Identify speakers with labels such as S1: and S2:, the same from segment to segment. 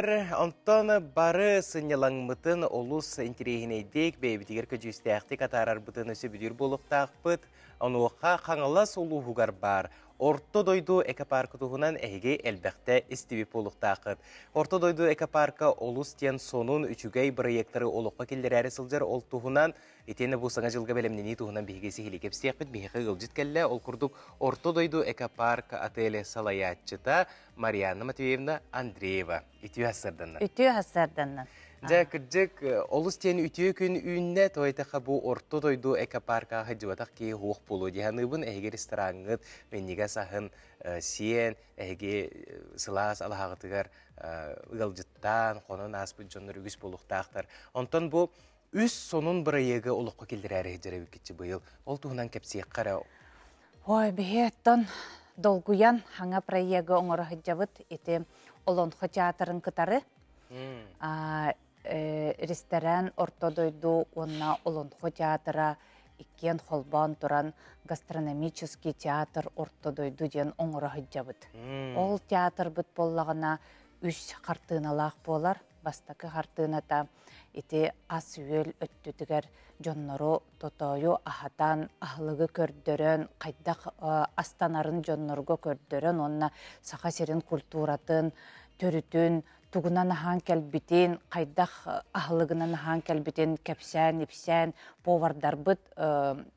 S1: Онтон бары сынньалаҥмытын олус интэриэһинэйдик, бэйэбитигэр көдьүүстээхтик атаарарбытын сөбүлүүр буолуохтаахпыт. Онуоха Хаҥалас улууһугар баар Орто дойду экопарка туһунан эһиги элбэхтэ истибит буолуохтааххыт. Орто дойду экопарка олус диэн сонун, үчүгэй бырайыактары олоххо киллэрээри сылдьар. Ол туһунан итиэннэ бу Саҥа дьылга бэлэмнэнии туһунан биһиги сиһилии кэпсиэхпит. Биһиэхэ ыалдьыт кэллэ. Ол курдук Орто дойду экопарка отеле салайааччыта Марианна Матвеевна Андреева. Үтүө сарсыарданнан.
S2: Үтүө сарсыарданнан.
S1: Дьэ, кырдьык, олус диэн үтүө күн үүннэ, тойтаха бу орто дойду экопаркаҕа сылдьыбатах киһи суох буолуо дии саныыбын. Эһиги рестораҥҥыт минньигэс аһын сиэн, эһиги сылаас алаһаҕытыгар ыалдьыттаан, хонон ааспыт дьоннор үгүс буолуохтаахтар. Онтон бу үс сонун бырайыагы олоххо киллэрээри сылдьар эбиккитчи быйыл. Ол туһунан кэпсиэххэ эрэ.
S2: Ой, биһиэттэн долгуйан хаҥа проегы оҥоро сылдьабыт. Ити Олонхо театрын кытары ресторан Орто дойду уонна Олонхо театра иккиэн холбоон туран гастрономический театр Орто дойду диэн оҥоро сылдьабыт. Ол театрбыт буоллаҕына үс хартыыналаах буолар. Бастакы хартыыната ити ас-үөл өттүтүгэр дьоннору тотоойу аһатан, аһылыгы көрдөрөн, хайдах астанарын дьоннорго көрдөрөн уонна Саха сирин культуратын, төрүтүн, тугунан аһаан кэлбитин, хайдах аһылыгынан аһаан кэлбитин кэпсээн-ипсээн повардарбыт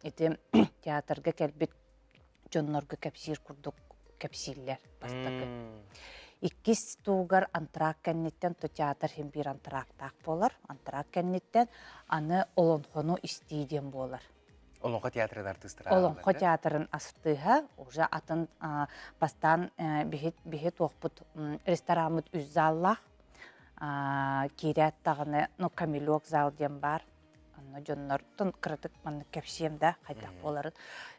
S2: ити театрга кэлбит дьоннорго кэпсиир курдук кэпсииллэр бастакы. Иккис туугар антракт кэнниттэн то театр иһин биир антрактаах буолар. Антракт кэнниттэн аны олонхону истии диэн буолар.
S1: Олоҥхо театрын артыыстара.
S2: Олоҥхо театрын артыыһа уже атын бастаан биһи биһи туохпут рестораммыт үс заллаах киирээт даҕаны ну камелек зал диэн баар. Онно дьоннортон кыратык маннык кэпсиэм да хайдах буоларын.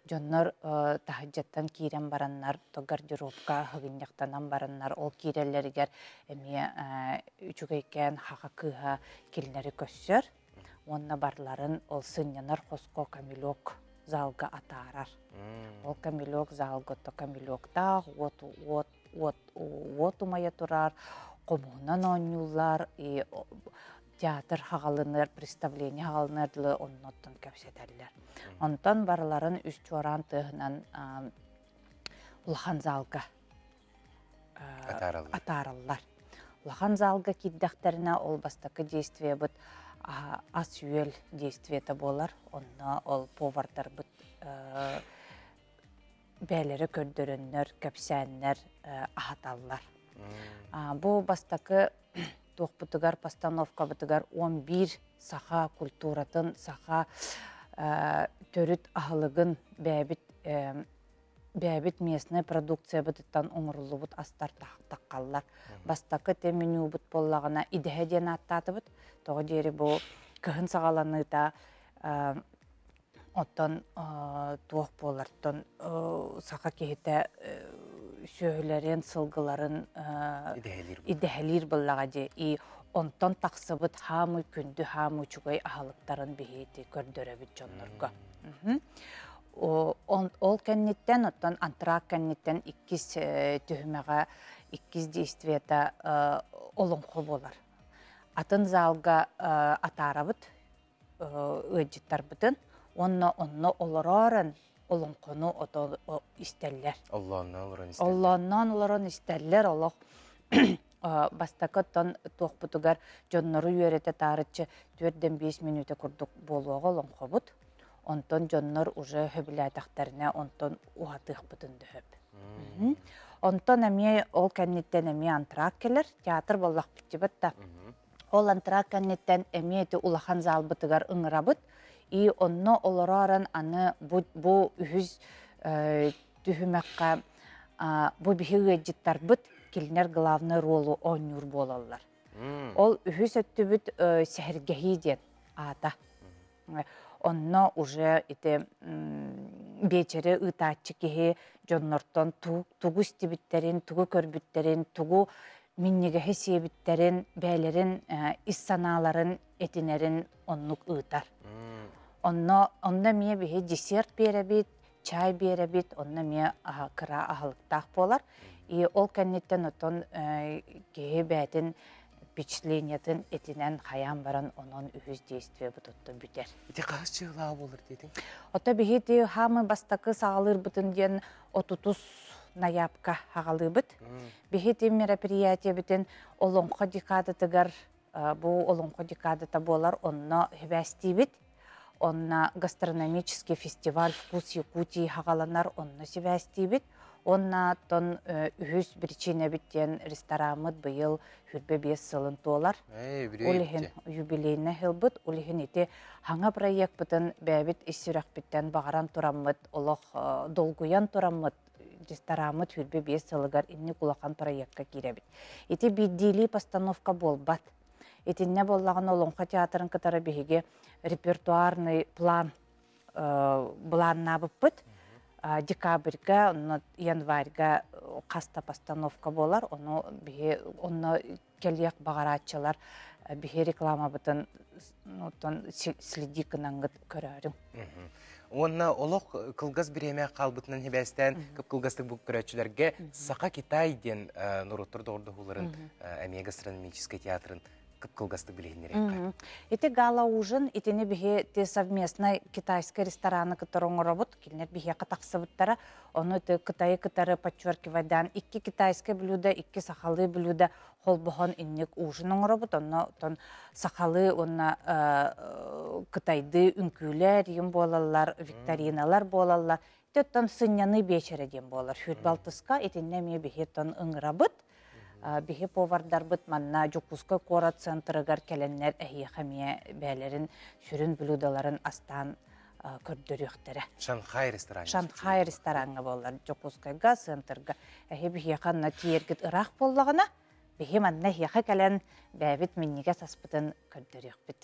S2: Дьоннор таһырдьаттан киирэн бараннар, то гардеробка ыһыгынньахтанан бараннар, ол киирэллэригэр эмиэ үчүгэйкээн хаха кыыһа кинилэри көрсөр уонна барларын ол сынньанар хоско камелек залга атаарар. Ол камелек залга то камелектаах уот уот уот уот умайа турар, хомуһунан оонньууллар и театр хаҕалыныар, представление хаҕалыныар дылы оннуттан кэпсэтэллэр. Онтон барыларын үс чуораан тыаһынан улахан залга атаараллар. Улахан залга киирдэхтэринэ ол бастакы действиебыт ас-үөл действиета буолар. Онно ол повардарбыт бэйэлэрэ көрдөрөннөр, кэпсээннэр аһаталлар. Бу бастакы туохпутугар, постановкабытыгар 11 саха культуратын, саха төрүт аһылыгын бэйэбит бэйэбит местнай продукциябытыттан оҥоруллубут астар таххаллар. Бастакы те менюбут буоллаҕына идэһэ диэн ааттаатыбыт. Тоҕо диэри бу кыһын саҕаланыыта Оттон туох буолартан саха киһитэ сүөһүлэрин, сылгыларын идэһэлиир буоллаҕа дии. И онтон тахсыбыт хаамый күндү, хаамый үчүгэй аһылыктарын биһиги көрдөрөбүт дьоннорго. Ол кэнниттэн, оттон антракт кэнниттэн иккис түһүмэҕэ, иккис действиета олоҥхо буолар. Атын залга атаарабыт ыалдьыттарбытын уонна онно олороорон олоҥхону ото истэллэр.
S1: Оллоонноон олорон истэллэр.
S2: Оллоонноон олорон истэллэр олох бастакы оттон туохпутугар дьоннору үөрэтэ таарыччы 4-5 мүнүүтэ курдук буолуоҕа олоҥхобут. Онтон дьоннор уже сөбүлээтэхтэринэ онтон уһатыахпытын да сөп. Онтон эмиэ ол кэнниттэн эмиэ антракт кэлэр. Театр буоллахпыт да. Ол антракт кэнниттэн эмиэ ити улахан залбытыгар ыҥырабыт. И онно олороорон аны бу, бу үһүс түһүмэххэ бу биһи ыалдьыттарбыт кинилэр главный ролу оонньуур буолаллар. Ол үһүс өттүбүт сэһэргэһии диэн аата. Онно уже ити биэчэри ыытааччы киһи дьоннортон тугу истибиттэрин, тугу көрбүттэрин, тугу минньигэһи сиэбиттэрин, бэйэлэрин ис санааларын этинэрин оннук ыытар. Онно онно эмиэ биһи десерт биэрэбит, чай биэрэбит, онно эмиэ кыра аһылыктаах буолар. И ол кэнниттэн оттон киһи бэйэтин Впечатлениятын этинэн хайаан баран онон үһүс действие бутутта бүтэр.
S1: Ити хаһыс чыылаа буолар диэтиҥ?
S2: Ото биһи ти хаамы бастакы саҕалыырбытын диэн отутус ноябка хаҕалыыбыт. Биһи ти мероприятиебитин Олоҥхо декадатыгар бу Олоҥхо декадата буолар, онно сибээстиибит. Онно гастрономический фестиваль «Вкус Якутии» хаҕаланар, онно сибээстиибит. Уонна оттон үһүс причинэбит диэн рестораммыт быйыл 25 сылын туолар. Ол иһин юбилейнай сылбыт, ол иһин ити хаҥа проекпытын бэйэбит ис сүрэхпиттэн баҕаран тураммыт, олох долгуйан тураммыт рестораммыт 25 сылыгар инник улахан проекка киирэбит. Ити биирдиилии постановка буолбат. Итиннэ буоллаҕына Олоҥхо театрын кытары биһиги репертуарный план былааннаабыппыт. Декабрьга, онно январьга хаста постановка буолар. Ону биһи онно кэлиэх баҕарааччылар биһи рекламабытын оттон следи гынаңгыт көрөөрүҥ.
S1: Уонна олох кылгас бириэмэ хаалбытынан хибээстээн кып-кылгастык бу көрөөччүлэргэ Саха Китай диэн норуоттар доҕордоһууларын эмиэ гастрономическай театрын кып-кылгастык билиһиннэриэххэ.
S2: Ити гала-ужин итини биһи те совместный китайскай рестораны кытары оҥоробут. Кинилэр биһиэхэ тахсыбыттара. Ону ити Кытайы кытары подчеркивайдаан икки китайскай блюдо, икки сахалыы блюдо холбоһон инник ужин оҥоробут. Онно оттон сахалыы уонна кытайдыы үҥкүүлэр юм буолаллар, викториналар буолаллар. Ити оттон сынньаныы биэчэрэ диэн буолар. Сүүрбэ итиннэ эмиэ биһи оттон ыҥырабыт. Биһи повардарбыт манна Дьокуускай куорат центрыгар кэлэннэр эһиэхэ эмиэ бэйэлэрин сүрүн блюдоларын астаан көрдөрүөхтэрэ.
S1: Шанхай ресторан.
S2: Шанхай рестораҥҥа буолар Дьокуускайга, центрга. Эһи биһиэхэ онно тиийэргит ыраах буоллаҕына, биһи манна эһиэхэ кэлэн бэйэбит минньигэс аспытын көрдөрүөхпүт.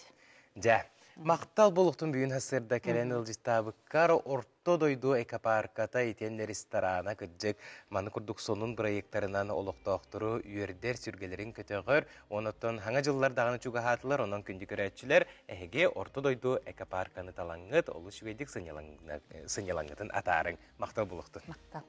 S1: Дьэ, махтал буолуохтун бүгүн сарсыарда кэлэн ыалдьыттаабыккар Орто дойду экопаарката итиэннэ ресторана кырдьык маны курдук сонун бырайыактарынан олохтоохтору үөрдэр, сүргэлэрин көтөҕөр, онон хаҥа дьыллар даҕаны чугаһаатылар, онон күндү көрөөччүлэр, эһиги Орто дойду экопаарканы талаҥҥыт, олус үчүгэйдик сынньалаҥҥытын атаарыҥ. Махтал буолуохтун.
S2: Махтал.